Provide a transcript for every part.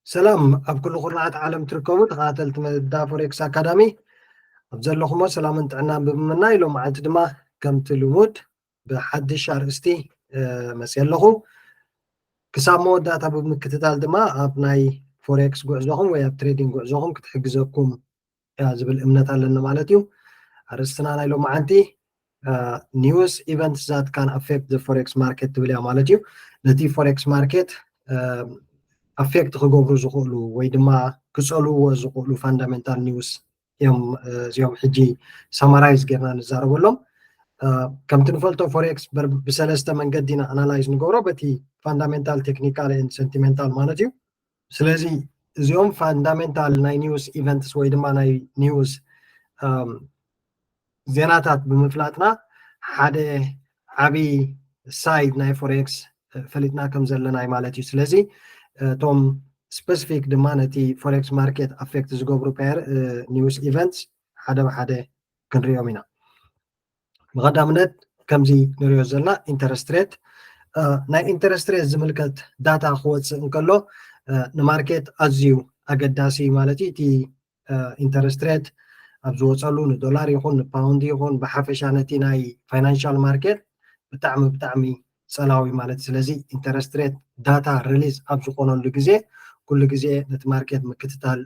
ሰላም ኣብ ኩሉ ኩርናዓት ዓለም ትርከቡ ተኸታተልቲ መዳ ፎሬክስ ኣካዳሚ፣ ኣብ ዘለኹሞ ሰላምን ጥዕናን ብምምናይ፣ ሎም መዓልቲ ድማ ከምቲ ልሙድ ብሓድሽ ኣርእስቲ መፅየ ኣለኹ። ክሳብ መወዳእታ ብምክትታል ድማ ኣብ ናይ ፎሬክስ ጉዕዞኹም ወይ ኣብ ትሬዲንግ ጉዕዞኹም ክትሕግዘኩም እያ ዝብል እምነት ኣለኒ ማለት እዩ። ኣርእስትና ናይ ሎም መዓልቲ news events that can affect the forex market ትብል እያ ማለት እዩ። ነቲ ፎሬክስ ማርኬት ኣፌክት ክገብሩ ዝኽእሉ ወይ ድማ ክፀልውዎ ዝኽእሉ ፋንዳሜንታል ኒውስ እዮም እዚኦም ሕጂ ሳማራይዝ ጌርና ንዛረበሎም። ከምቲ ንፈልጦ ፎሬክስ ብሰለስተ መንገዲ ኢና ኣናላይዝ ንገብሮ፣ በቲ ፋንዳሜንታል፣ ቴክኒካል፣ ሰንቲሜንታል ማለት እዩ። ስለዚ እዚኦም ፋንዳሜንታል ናይ ኒውስ ኢቨንትስ ወይ ድማ ናይ ኒውስ ዜናታት ብምፍላጥና ሓደ ዓብዪ ሳይድ ናይ ፎሬክስ ፈሊጥና ከም ዘለና እዩ ማለት እዩ። ስለዚ እቶም ስፐሲፊክ ድማ ነቲ ፎሬክስ ማርኬት ኣፌክት ዝገብሩ ፔር ኒውስ ኢቨንትስ ሓደ ብሓደ ክንሪኦም ኢና። ብቐዳምነት ከምዚ ንሪኦ ዘለና ኢንተረስት ሬት፣ ናይ ኢንተረስት ሬት ዝምልከት ዳታ ክወፅእ እንከሎ ንማርኬት ኣዝዩ ኣገዳሲ ማለት እዩ። እቲ ኢንተረስት ሬት ኣብ ዝወፀሉ ንዶላር ይኹን ንፓውንድ ይኹን ብሓፈሻ ነቲ ናይ ፋይናንሻል ማርኬት ብጣዕሚ ብጣዕሚ ፀላዊ ማለት። ስለዚ ኢንተረስት ሬት ዳታ ሪሊዝ ኣብ ዝኾነሉ ግዜ ኩሉ ግዜ ነቲ ማርኬት ምክትታል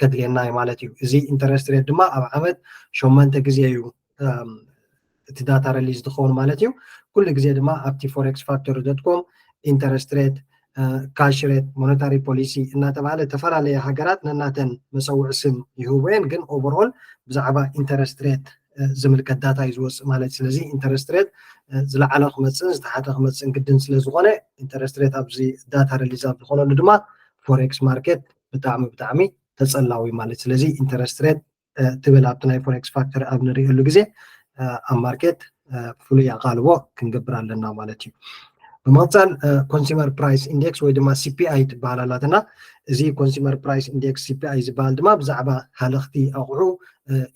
ከድልየና እዩ ማለት እዩ። እዚ ኢንተረስት ሬት ድማ ኣብ ዓመት ሸመንተ ግዜ እዩ እቲ ዳታ ሪሊዝ ዝኸውን ማለት እዩ። ኩሉ ግዜ ድማ ኣብቲ ፎሬክስ ፋክተር ዶት ኮም ኢንተረስት ሬት፣ ካሽ ሬት፣ ሞኔታሪ ፖሊሲ እናተባሃለ ዝተፈላለየ ሃገራት ነናተን መፀውዒ ስም ይህቡ እየን። ግን ኦቨርኦል ብዛዕባ ኢንተረስት ሬት ዝምልከት ዳታ እዩ ዝወፅእ ማለት። ስለዚ ኢንተረስት ሬት ዝለዓለ ክመፅእን ዝተሓተ ክመፅእን ግድን ስለዝኾነ ኢንተረስት ሬት ኣብዚ ዳታ ሪሊዝ ኣብ ዝኾነሉ ድማ ፎሬክስ ማርኬት ብጣዕሚ ብጣዕሚ ተፀላዊ ማለት። ስለዚ ኢንተረስት ሬት ትብል ኣብቲ ናይ ፎሬክስ ፋክተር ኣብ ንሪእሉ ግዜ ኣብ ማርኬት ፍሉይ ኣቓልቦ ክንገብር ኣለና ማለት እዩ። ብምቕፃል ኮንሱመር ፕራይስ ኢንዴክስ ወይ ድማ ሲፒኣይ ትበሃል ኣላትና። እዚ ኮንሱመር ፕራይስ ኢንዴክስ ሲፒኣይ ዝበሃል ድማ ብዛዕባ ሃለኽቲ ኣቑሑ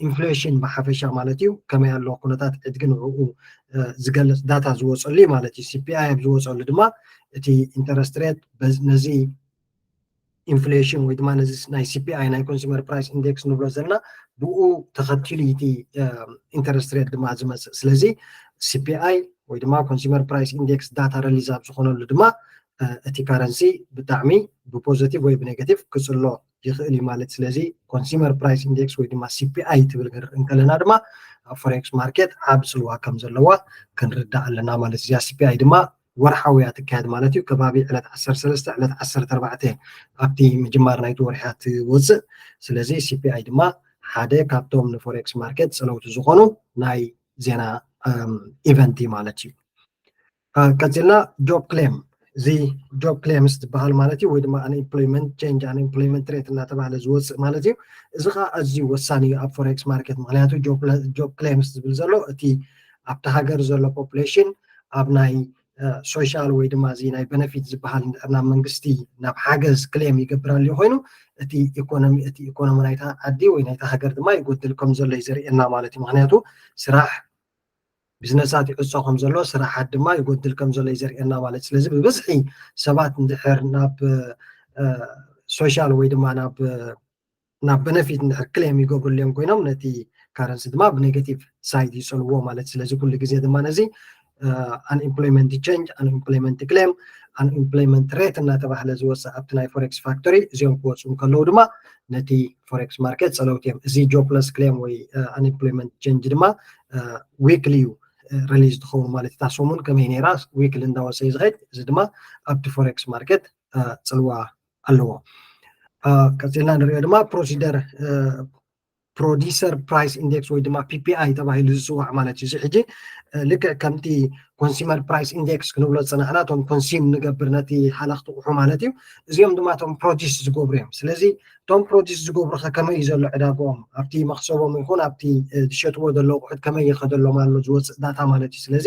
ኢንፍሌሽን ብሓፈሻ ማለት እዩ፣ ከመይ ኣሎ ኩነታት ዕድጊ ንዕኡ ዝገልፅ ዳታ ዝወፀሉ እዩ ማለት እዩ። ሲፒኣይ ኣብ ዝወፀሉ ድማ እቲ ኢንተረስት ሬት ነዚ ኢንፍሌሽን ወይ ድማ ነዚ ናይ ሲፒኣይ ናይ ኮንሱመር ፕራይስ ኢንዴክስ ንብሎ ዘለና ብኡ ተኸቲሉ እቲ ኢንተረስት ሬት ድማ ዝመፅእ። ስለዚ ሲፒኣይ ወይ ድማ ኮንሱመር ፕራይስ ኢንዴክስ ዳታ ሪሊዝ ኣብ ዝኾነሉ ድማ እቲ ካረንሲ ብጣዕሚ ብፖዘቲቭ ወይ ብኔጋቲቭ ክፅሎ ይኽእል እዩ ማለት። ስለዚ ኮንሱመር ፕራይስ ኢንዴክስ ወይ ድማ ሲፒኣይ ትብል ክንርኢ እንከለና ድማ ኣብ ፎሬክስ ማርኬት ዓብ ፅልዋ ከም ዘለዋ ክንርዳእ ኣለና ማለት። እዚኣ ሲፒኣይ ድማ ወርሓዊ እያ ትካየድ ማለት እዩ። ከባቢ ዕለት ዓሰርተ ሰለስተ ዕለት ዓሰርተ ኣርባዕተ ኣብቲ ምጅማር ናይቲ ወርሒ እያ ትወፅእ። ስለዚ ሲፒኣይ ድማ ሓደ ካብቶም ንፎሬክስ ማርኬት ፀለውቲ ዝኾኑ ናይ ዜና ኢቨንት እዩ ማለት እዩ። ቀፂልና ጆብ ክሌም፣ እዚ ጆብ ክሌምስ ዝበሃል ማለት እዩ ወይ ድማ ኣንኤምፕሎይመንት ቼንጅ ኣንኤምፕሎይመንት ሬት እናተባሃለ ዝወፅእ ማለት እዩ። እዚ ከዓ ኣዝዩ ወሳኒ እዩ ኣብ ፎሬክስ ማርኬት። ምክንያቱ ጆብ ክሌምስ ዝብል ዘሎ እቲ ኣብቲ ሃገር ዘሎ ፖፑሌሽን ኣብ ናይ ሶሻል ወይ ድማ እዚ ናይ በነፊት ዝበሃል እንድሕር ናብ መንግስቲ ናብ ሓገዝ ክሌም ይገብር ኣሎ ኮይኑ እቲ ኢኮኖሚ እቲ ኢኮኖሚ ናይታ ዓዲ ወይ ናይታ ሃገር ድማ ይጎድል ከም ዘሎ እዩ ዘርእየና ማለት እዩ። ምክንያቱ ስራሕ ቢዝነሳት ይዕፆ ከም ዘሎ ስራሓት ድማ ይጎድል ከም ዘሎ እዩ ዘርእየና ማለት። ስለዚ ብብዝሒ ሰባት እንድሕር ናብ ሶሻል ወይ ድማ ናብ ናብ በነፊት እንድሕር ክሌም ይገብሩ ኣለዮም ኮይኖም ነቲ ካረንሲ ድማ ብኔጋቲቭ ሳይድ ይፀልዎ ማለት። ስለዚ ኩሉ ግዜ ድማ ነዚ ኣንኤምፕሎይመንት ቼንጅ ኣንኤምፕሎይመንት ክሌም ኣንኤምፕሎይመንት ሬት እናተባህለ ዝወፅእ ኣብቲ ናይ ፎሬክስ ፋክተሪ እዚኦም ክወፁ እንከለዉ ድማ ነቲ ፎሬክስ ማርኬት ፀለውቲ እዮም። እዚ ጆብለስ ክሌም ወይ ኣንኤምፕሎይመንት ቼንጅ ድማ ዊክሊ እዩ ሪሊዝ ትኸውን ማለት እታ ሰሙን ከመይ ነይራ ዊክሊ እንዳወፀ እዩ ዝኸድ። እዚ ድማ ኣብቲ ፎሬክስ ማርኬት ፅልዋ ኣለዎ። ቀፂልና ንሪኦ ድማ ፕሮሲደር ፕሮዲሰር ፕራይስ ኢንዴክስ ወይ ድማ ፒፒኣይ ተባሂሉ ዝፅዋዕ ማለት እዩ። እዚ ሕጂ ልክዕ ከምቲ ኮንሱመር ፕራይስ ኢንዴክስ ክንብሎ ዝፀናሕና እቶም ኮንሱም ንገብር ነቲ ሓለኽቲ ኣቑሑ ማለት እዩ። እዚኦም ድማ እቶም ፕሮዲስ ዝገብሩ እዮም። ስለዚ እቶም ፕሮዲስ ዝገብሩ ከ ከመይ እዩ ዘሎ ዕዳግኦም ኣብቲ መኽሰቦም ይኹን ኣብቲ ዝሸጥዎ ዘሎ ኣቑሑት ከመይ ይኸደሎም ኣሎ ዝወፅእ ዳታ ማለት እዩ። ስለዚ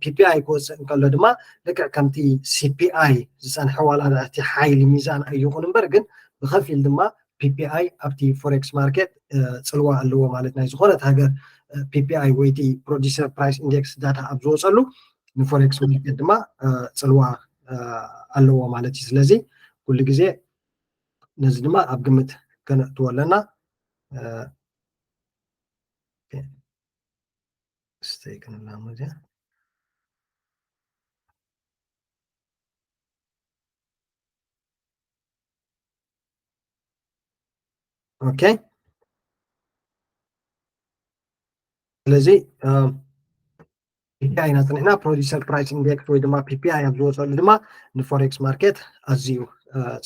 ፒፒኣይ ክወፅእ እንከሎ ድማ ልክዕ ከምቲ ሲፒኣይ ዝፀንሐ ዋላ እቲ ሓይሊ ሚዛን ኣይኹን እምበር ግን ብኸፊል ድማ ፒፒኣይ ኣብቲ ፎሬክስ ማርኬት ፅልዋ ኣለዎ ማለት ናይ ዝኾነት ሃገር ፒፒኣይ ወይ እቲ ፕሮዲሰር ፕራይስ ኢንዴክስ ዳታ ኣብ ዝወፀሉ ንፎሬክስ ማርኬት ድማ ፅልዋ ኣለዎ ማለት እዩ። ስለዚ ኩሉ ግዜ ነዚ ድማ ኣብ ግምት ከነእትዎ ኣለና። ስተይ ክንብላ እሞ እዚኣ ኦኬ። ስለዚ ፒፒኣይ ኢና ፅኒሕና። ፕሮዲሰር ፕራይስ ኢንዴክስ ወይ ድማ ፒፒኣይ ኣብ ዝወፀሉ ድማ ንፎሬክስ ማርኬት ኣዝዩ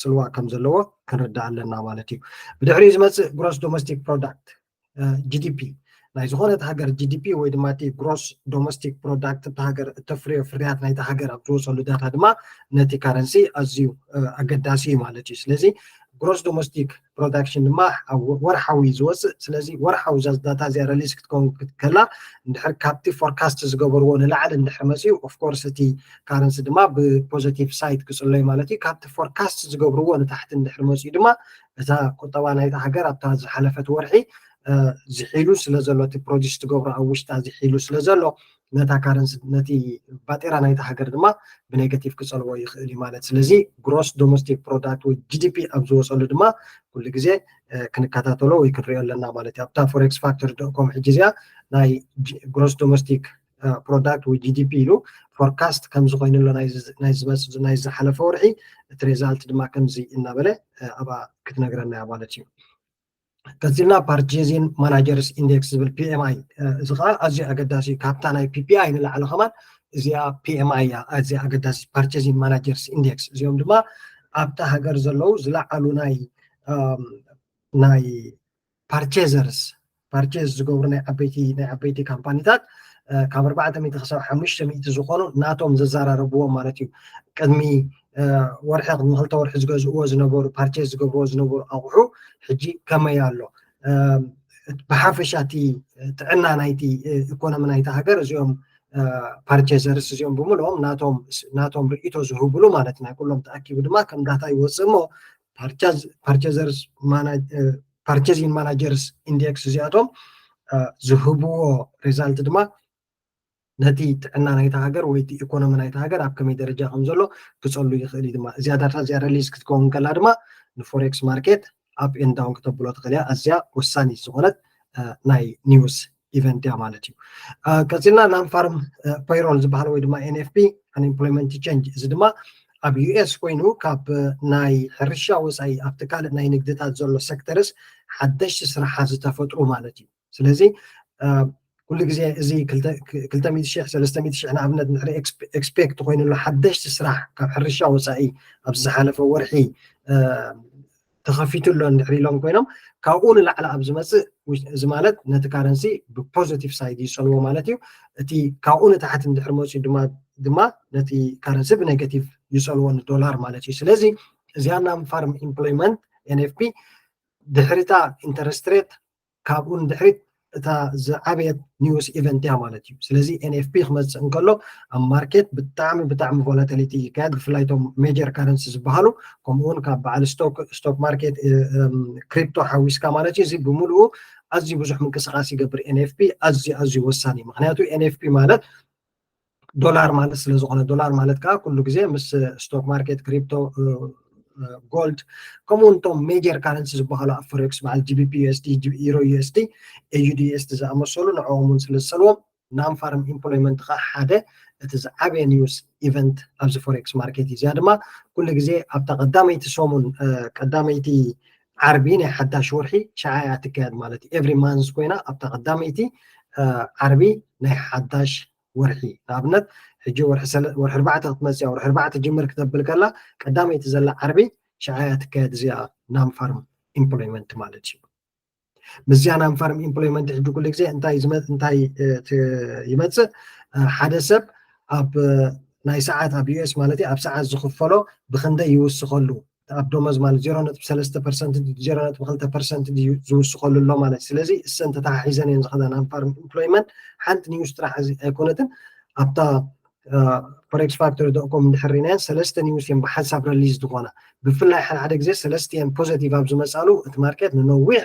ፅልዋ ከም ዘለዎ ክንርዳእ ኣለና ማለት እዩ። ብድሕሪኡ ዝመፅእ ግሮስ ዶሜስቲክ ፕሮዳክት፣ ጂዲፒ፣ ናይ ዝኾነት ሃገር ጂዲፒ ወይ ድማ እቲ ግሮስ ዶሜስቲክ ፕሮዳክት፣ እታ ሃገር እተፍርዮ ፍርያት ናይቲ ሃገር ኣብ ዝወፀሉ ዳታ ድማ ነቲ ካረንሲ ኣዝዩ ኣገዳሲ እዩ ማለት እዩ። ስለዚ ግሮስ ዶሜስቲክ ፕሮዳክሽን ድማ ወርሓዊ ዝወፅእ። ስለዚ ወርሓዊ እዛ ዳታ እዚኣ ሪሊዝ ክትከውን ክትከላ፣ እንድሕር ካብቲ ፎርካስት ዝገበርዎ ንላዕሊ እንድሕር መፅዩ፣ ኦፍኮርስ እቲ ካረንሲ ድማ ብፖዘቲቭ ሳይድ ክፅሎ እዩ ማለት እዩ። ካብቲ ፎርካስት ዝገብርዎ ንታሕቲ እንድሕር መፅዩ ድማ እታ ቁጠባ ናይታ ሃገር ኣብታ ዝሓለፈት ወርሒ ዝሒሉ ስለ ዘሎ፣ እቲ ፕሮዲስ ትገብሮ ኣብ ውሽጣ ዝሒሉ ስለ ዘሎ፣ ነታ ካረንሲ፣ ነቲ ባጤራ ናይታ ሃገር ድማ ብኔጋቲቭ ክፀልዎ ይኽእል እዩ ማለት። ስለዚ ግሮስ ዶሜስቲክ ፕሮዳክት ወይ ጂዲፒ ኣብ ዝወፀሉ ድማ ኩሉ ግዜ ክንከታተሎ ወይ ክንሪኦ ኣለና ማለት እዩ። ኣብታ ፎሬክስ ፋክተር ዶት ኮም ሕጂ እዚኣ ናይ ግሮስ ዶሜስቲክ ፕሮዳክት ወይ ጂዲፒ ኢሉ ፎርካስት ከምዚ ኮይኑሎ ናይ ዝሓለፈ ወርሒ፣ እቲ ሬዛልት ድማ ከምዚ እናበለ ኣብኣ ክትነግረና እያ ማለት እዩ። ቀፂልና ፓርቼዚን ማናጀርስ ኢንዴክስ ዝብል ፒኤምኣይ፣ እዚ ከዓ ኣዝዩ ኣገዳሲ እዩ። ካብታ ናይ ፒፒኣይ ንላዕሊ ከማን እዚኣ ፒኤምኣይ እያ ኣዝያ ኣገዳሲ፣ ፓርቼዚን ማናጀርስ ኢንዴክስ። እዚኦም ድማ ኣብታ ሃገር ዘለዉ ዝለዓሉ ናይ ናይ ፓርቼዘርስ፣ ፓርቼዝ ዝገብሩ ናይ ዓበይቲ ናይ ዓበይቲ ካምፓኒታት ካብ ኣርባዕተ ሚእቲ ክሳብ ሓሙሽተ ሚእቲ ዝኾኑ ናቶም ዘዘራረብዎም ማለት እዩ። ቅድሚ ወርሒ፣ ቅድሚ ክልተ ወርሒ ዝገዝእዎ ዝነበሩ፣ ፓርቼዝ ዝገብርዎ ዝነበሩ ኣቑሑ ሕጂ ከመይ ኣሎ፣ ብሓፈሻ እቲ ጥዕና ናይቲ ኢኮኖሚ ናይታ ሃገር እዚኦም ፓርቼዘርስ እዚኦም ብምልኦም ናቶም ናቶም ርእይቶ ዝህብሉ ማለት ናይ ኩሎም ተኣኪቡ ድማ ከም ዳታ ይወፅእ እሞ ፓርቼዘርስ ፓርቼዚን ማናጀርስ ኢንዴክስ እዚኣቶም ዝህብዎ ሬዛልት ድማ ነቲ ጥዕና ናይታ ሃገር ወይ እቲ ኢኮኖሚ ናይታ ሃገር ኣብ ከመይ ደረጃ ከም ዘሎ ክፀሉ ይኽእል እዩ። ድማ እዚኣ ዳታ እዚኣ ሪሊዝ ክትከውን ከላ ድማ ንፎሬክስ ማርኬት ኣፕ ኤንድ ዳውን ክተብሎ ትኽእል እያ። ኣዝያ ወሳኒት ዝኾነት ናይ ኒውስ ኢቨንት እያ ማለት እዩ። ቀፂልና ናን ፋርም ፔይሮል ዝበሃል ወይ ድማ ኤንኤፍፒ፣ ኣንኤምፕሎይመንት ቼንጅ፣ እዚ ድማ ኣብ ዩኤስ ኮይኑ ካብ ናይ ሕርሻ ወፃኢ ኣብቲ ካልእ ናይ ንግድታት ዘሎ ሴክተርስ ሓደሽቲ ስራሓት ዝተፈጥሩ ማለት እዩ። ስለዚ ኩሉ ግዜ እዚ ክልተ ሚእቲ ሽሕ ሰለስተ ሚእቲ ሽሕ ንኣብነት ንድሕሪ ኤክስፔክት ኮይኑሎ ሓደሽቲ ስራሕ ካብ ሕርሻ ወፃኢ ኣብዚ ዝሓለፈ ወርሒ ተኸፊቱ ኣሎ እንድሕር ኢሎም ኮይኖም ካብኡ ንላዕሊ ኣብ ዝመፅእ እዚ ማለት ነቲ ካረንሲ ብፖዘቲቭ ሳይድ ይፀልዎ ማለት እዩ። እቲ ካብኡ ንታሕቲ እንድሕር መፅኡ ድማ ድማ ነቲ ካረንሲ ብኔጋቲቭ ይፀልዎ ንዶላር ማለት እዩ። ስለዚ እዚኣ ናን ፋርም ኢምፕሎይመንት ኤንኤፍፒ ድሕሪታ ኢንተረስት ሬት ካብኡ ንድሕሪት እታ ዝዓበየት ኒውስ ኢቨንት እያ ማለት እዩ። ስለዚ ኤንኤፍፒ ክመፅእ እንከሎ ኣብ ማርኬት ብጣዕሚ ብጣዕሚ ቮላቲሊቲ ይካየድ። ብፍላይ እቶም ሜጀር ካረንሲ ዝበሃሉ ከምኡ እውን ካብ በዓል ስቶክ ማርኬት ክሪፕቶ ሓዊስካ ማለት እዩ። እዚ ብምልኡ ኣዝዩ ብዙሕ ምንቅስቃስ ይገብር። ኤንኤፍፒ ኣዝዩ ኣዝዩ ወሳኒ እዩ። ምክንያቱ ኤንኤፍፒ ማለት ዶላር ማለት ስለዝኾነ ዶላር ማለት ከዓ ኩሉ ግዜ ምስ ስቶክ ማርኬት ክሪፕቶ ጎልድ ከምኡ እውን እቶም ሜጀር ካረንሲ ዝበሃሉ ኣብ ፎሬክስ በዓል ጂቢፒ ዩኤስዲ ኢሮ ዩኤስዲ ኤዩዲ ዩኤስዲ ዝኣመሰሉ ንዕኦም እውን ስለ ዝፀልዎም ናን ፋርም ኢምፕሎይመንት ከዓ ሓደ እቲ ዝዓበየ ኒውስ ኢቨንት ኣብዚ ፎሬክስ ማርኬት እዩ። እዚኣ ድማ ኩሉ ግዜ ኣብታ ቀዳመይቲ ሰሙን ቀዳመይቲ ዓርቢ ናይ ሓዳሽ ወርሒ ሸዓ እያ ትካየድ ማለት እዩ። ኤቭሪ ማንስ ኮይና ኣብታ ቀዳመይቲ ዓርቢ ናይ ሓዳሽ ወርሒ ንኣብነት ሕጂ ወርሒ ወርሒ ኣርባዕተ ክትመፅያ ወርሒ ኣርባዕተ ጅምር ክተብል ከላ ቀዳመይቲ ዘላ ዓርቢ ሸዓ እያ ትካየድ እዚኣ ናን ፋርም ኢምፕሎይመንት ማለት እዩ። ምስዚኣ ናን ፋርም ኢምፕሎይመንት ሕጂ ኩሉ ግዜ እንታይ እንታይ ይመፅእ ሓደ ሰብ ኣብ ናይ ሰዓት ኣብ ዩኤስ ማለት ኣብ ሰዓት ዝኽፈሎ ብክንደይ ይውስኸሉ ኣብ ዶመዝ ማለት ዜሮ ነጥቢ ሰለስተ ፐርሰንት ዜሮ ነጥቢ ክልተ ፐርሰንት ዝውስኸሉ ኣሎ ማለት ስለዚ እሰን ተተሓሒዘን እየን ዝኸዳ ናን ፋርም ኢምፕሎይመንት ሓንቲ ኒውስ ጥራሕ ኣይኮነትን ኣብታ ፎሬክስ ፋክተር ዶት ኮም እንድሕር ርኢናየን ሰለስተ ኒውስ እየን ብሓንሳብ ረሊዝ ዝኾና ብፍላይ ሓደ ሓደ ግዜ ሰለስተ እየን ፖዘቲቭ ኣብ ዝመፃሉ እቲ ማርኬት ንነዊሕ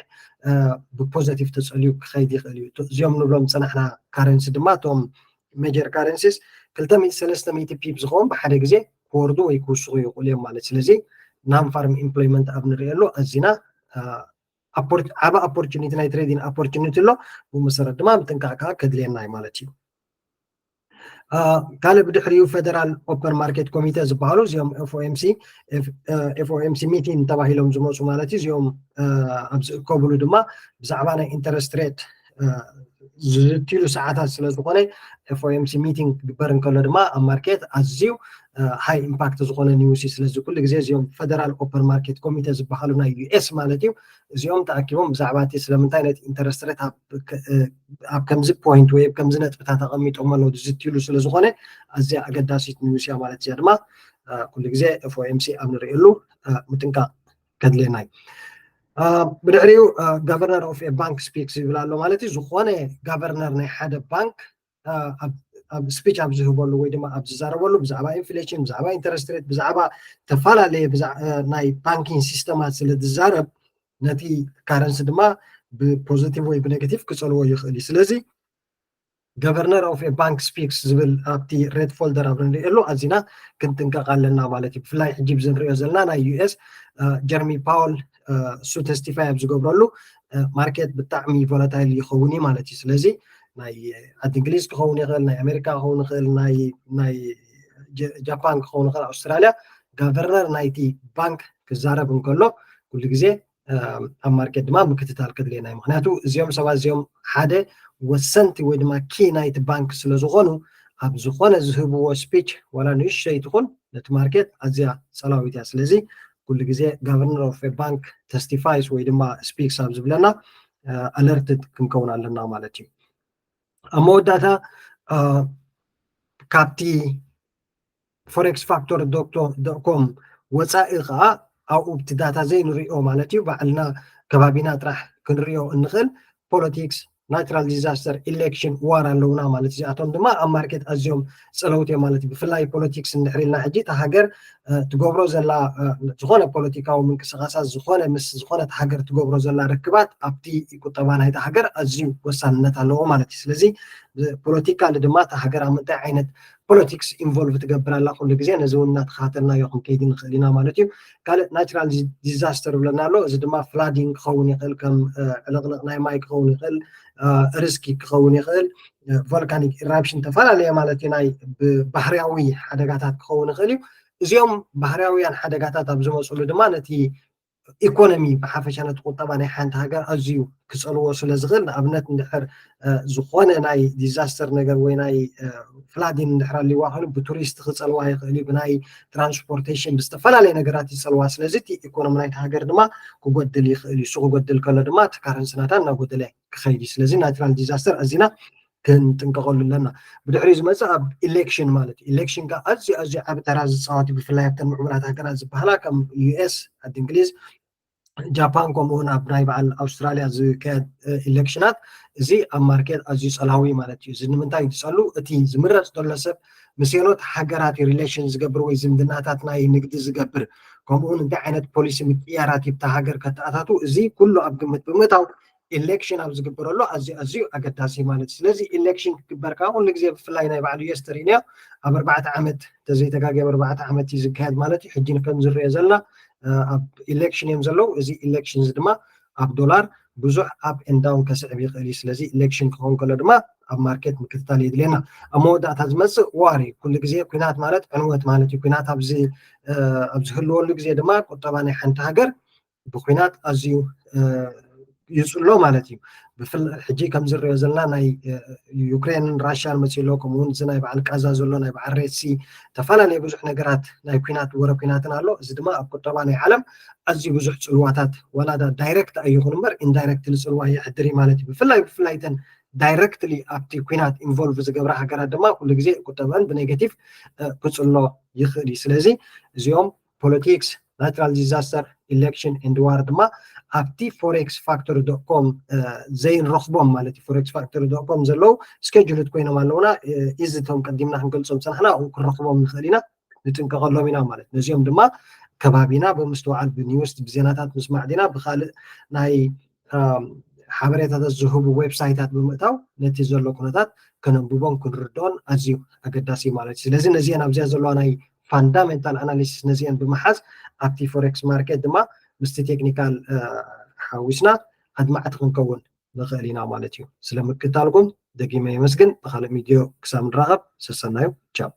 ብፖዘቲቭ ተፀልዩ ክኸይድ ይኽእል እዩ እዚኦም ንብሎም ዝፀናሕና ካረንሲ ድማ እቶም ሜጀር ካረንሲስ ክልተ ሚእቲ ሰለስተ ሚእቲ ፒፕ ዝኸውን ብሓደ ግዜ ክወርዱ ወይ ክውስኹ ይኽእሉ እዮም ማለት ስለዚ non farm employment ኣብ ንሪእሉ ኣዚና ዓበ opportunity ናይ trading opportunity ኣሎ። ብመሰረት ድማ ምጥንቃቕ ከዓ ከድልየና እዩ ማለት እዩ። ካልእ ብድሕሪኡ federal open market committee ዝበሃሉ እዚኦም FOMC FOMC meeting ተባሂሎም ዝመፁ ማለት እዩ። እዚኦም ኣብ ዝእከብሉ ድማ ብዛዕባ ናይ interest rate ዝዝትይሉ ሰዓታት ስለዝኾነ FOMC meeting ክግበር እንከሎ ድማ ኣብ market ኣዝዩ high impact ዝኾነ news እዩ። ስለዚ ኩሉ ግዜ እዚኦም federal open market committee ዝበሃሉ ናይ US ማለት እዩ እዚኦም ተኣኪቦም ብዛዕባ እቲ ስለምንታይ ነቲ interest rate ኣብ ከምዚ point ወይ ኣብ ከምዚ ነጥብታት ኣቐሚጦም ኣለዉ ዝዝትይሉ ስለዝኾነ ኣዝያ ኣገዳሲት news እያ ማለት እዚኣ ድማ ኩሉ ግዜ FOMC ኣብ ንርእየሉ ምጥንቃቕ ከድልየና እዩ። ብድሕሪኡ governor of a bank speaks ይብል ኣሎ ማለት እዩ። ዝኾነ governor ናይ ሓደ ባንክ ኣብ speech ኣብ ዝህበሉ ወይ ድማ ኣብ ዝዛረበሉ ብዛዕባ inflation ብዛዕባ interest rate ብዛዕባ ዝተፈላለየ ናይ banking system ኣት ስለ ዝዛረብ ነቲ currency ድማ ብ positive ወይ ብ negative ክፀልዎ ይኽእል እዩ። ስለዚ governor of a bank speaks ዝብል ኣብቲ red folder ኣብ ንሪእሉ ኣዚና ክንጥንቀቕ ኣለና ማለት እዩ። ብፍላይ ሕጂ ብዚ ንሪኦ ዘለና ናይ US Jerome Powell እሱ testify ኣብ ዝገብረሉ market ብጣዕሚ volatile ይኸውን እዩ ማለት እዩ። ስለዚ ናይ ዓዲ እንግሊዝ ክኸውን ይኽእል፣ ናይ ኣሜሪካ ክኸውን ይኽእል፣ ናይ ጃፓን ክኸውን ይኽእል፣ ኣውስትራልያ governor ናይቲ ባንክ ክዛረብ እንከሎ ኩሉ ግዜ ኣብ market ድማ ምክትታል ከድልየና እዩ። ምክንያቱ እዚኦም ሰባት እዚኦም ሓደ ወሰንቲ ወይ ድማ key ናይቲ ባንክ ስለዝኾኑ ኣብ ዝኾነ ዝህብዎ speech ዋላ ንእሽተይ ትኹን ነቲ market ኣዝያ ፀላዊት እያ። ስለዚ ኩሉ ግዜ governor of a bank testifies ወይ ድማ speaks ኣብ ዝብለና alert ክንከውን ኣለና ማለት እዩ። ኣብ መወዳእታ ካብቲ forex factor dot com ወፃኢ ከዓ ኣብኡ ኣብቲ data ዘይንሪኦ ማለት እዩ ባዕልና ከባቢና ጥራሕ ክንሪኦ እንኽእል politics natural disaster election war ኣለውና ማለት እዚኣቶም ድማ ኣብ market ኣዝዮም ፀለውቲ እዮም ማለት እዩ። ብፍላይ politics እንድሕር ኢልና ሕጂ እታ ሃገር ትገብሮ ዘላ ዝኾነ ፖለቲካዊ ምንቅስቃሳት ዝኾነ ምስ ዝኾነት ሃገር ትገብሮ ዘላ ርክባት ኣብቲ ቁጠባ ናይታ ሃገር ኣዝዩ ወሳንነት ኣለዎ ማለት እዩ። ስለዚ politically ድማ እታ ሃገር ኣብ ምንታይ ዓይነት politics involve ትገብር ኣላ ኩሉ ግዜ ነዚ እውን እናተኸታተልናዮ ክንከይድ ንኽእል ኢና ማለት እዩ። ካልእ natural disaster ብለና ኣሎ። እዚ ድማ flooding ክኸውን ይኽእል፣ ከም ዕልቕልቕ ናይ ማይ ክኸውን ይኽእል፣ earthquake ክኸውን ይኽእል፣ volcanic eruption ተፈላለየ ማለት እዩ። ናይ ብባህርያዊ ሓደጋታት ክኸውን ይኽእል እዩ። እዚኦም ባህርያውያን ሓደጋታት ኣብ ዝመፅሉ ድማ ነቲ economy ብሓፈሻ ነቲ ቁጠባ ናይ ሓንቲ ሃገር ኣዝዩ ክፀልዎ ስለ ዝኽእል ንኣብነት እንድሕር ዝኾነ ናይ disaster ነገር ወይ ናይ flooding እንድሕር ኣልዋ ኮይኑ ብቱሪስት ክፀልዋ ይኽእል እዩ፣ ብናይ transportation ብዝተፈላለየ ነገራት ይፀልዋ። ስለዚ እቲ economy ናይቲ ሃገር ድማ ክጎድል ይኽእል እዩ። እሱ ክጎድል ከሎ ድማ እቲ currency ናታ እናጎደለ ክኸይድ እዩ። ስለዚ natural disaster ኣዚና ክንጥንቀቐሉ ኣለና። ብድሕሪኡ ዝመፅእ ኣብ election ማለት እዩ። Election ከዓ ኣዝዩ ኣዝዩ ዓብ ተራ ዝፃወት እዩ። ብፍላይ ኣብተን ምዕቡላት ሃገራት ዝበሃላ ከም US ዓዲ እንግሊዝ ጃፓን ከምኡ እውን ኣብ ናይ በዓል ኣውስትራልያ ዝካየድ election ኣት እዚ ኣብ market ኣዝዩ ፀላዊ ማለት እዩ። እዚ ንምንታይ ዝፀሉ እቲ ዝምረፅ ዘሎ ሰብ ምስ ኖት ሃገራት relation ዝገብር ወይ ዝምድናታት ናይ ንግዲ ዝገብር ከምኡ እውን እንታይ ዓይነት policy ምቅያራት ይብታ ሃገር ከተኣታቱ እዚ ኩሉ ኣብ ግምት ብምእታው election ኣብ ዝግበረሉ ኣዝዩ ኣዝዩ ኣገዳሲ ማለት እዩ። ስለዚ election ክግበር ከዓ ኩሉ ግዜ ብፍላይ ናይ በዓል US ተሪእናዮ ኣብ ኣርባዕተ ዓመት ተዘይተጋገ ኣብ ኣርባዕተ ዓመት እዩ ዝካየድ ማለት እዩ። ሕጂ ከም ዝረኦ ዘለና ኣብ election እዮም ዘለዉ። እዚ election እዚ ድማ ኣብ ዶላር ብዙሕ up and down ከስዕብ ይኽእል እዩ። ስለዚ election ክኸውን ከሎ ድማ ኣብ market ምክትታል የድልየና። ኣብ መወዳእታ ዝመፅእ war እዩ። ኩሉ ግዜ ኩናት ማለት ዕንወት ማለት እዩ። ኩናት ኣብዚ ኣብ ዝህልወሉ ግዜ ድማ ቁጠባ ናይ ሓንቲ ሃገር ብኩናት ኣዝዩ ይፅሎ ማለት እዩ። ብፍላይ ሕጂ ከም ዝረኦ ዘለና ናይ ዩክሬንን ራሽያን መፅኡ ኣሎ፣ ከምኡ እውን እዚ ናይ በዓል ቃዛ ዘሎ ናይ በዓል ሬድሲ ዝተፈላለዩ ብዙሕ ነገራት ናይ ኩናት ወረ ኩናትን ኣሎ። እዚ ድማ ኣብ ቁጠባ ናይ ዓለም ኣዝዩ ብዙሕ ፅልዋታት ዋላ direct ኣይኹን እምበር indirectly ፅልዋ የሕድር እዩ ማለት እዩ። ብፍላይ ብፍላይ እተን directly ኣብቲ ኩናት involve ዝገብራ ሃገራት ድማ ኩሉ ግዜ ቁጠበን ብ negative ክፅሎ ይኽእል እዩ። ስለዚ እዚኦም politics natural disaster election and war ድማ ኣብቲ forex factor dot com ዘይንረኽቦም ማለት እዩ። Forex factor dot com ዘለዉ scheduled ኮይኖም ኣለውና። እዚ እቶም ቀዲምና ክንገልፆም ዝፀናሕና ኣብኡ ክንረኽቦም ንኽእል ኢና፣ ንጥንቀቐሎም ኢና ማለት። ነዚኦም ድማ ከባቢና ብምስትውዓል ብ news ብዜናታት ምስማዕ ዲና ብኻልእ ናይ ሓበሬታታት ዝህቡ website ኣት ብምእታው ነቲ ዘሎ ኩነታት ከነንብቦን ክንርድኦን ኣዝዩ ኣገዳሲ ማለት እዩ። ስለዚ ነዚአን ኣብዚኣ ዘለዋ ናይ fundamental analysis ነዚአን ብምሓዝ ኣብቲ forex market ድማ ምስቲ technical ሓዊስና ኣድማዕቲ ክንከውን ንኽእል ኢና ማለት እዩ። ስለምክታልኩም ደጊመ የመስግን። ብካልእ ቪድዮ ክሳብ ንራኸብ ሰሰናዩ። ቻው።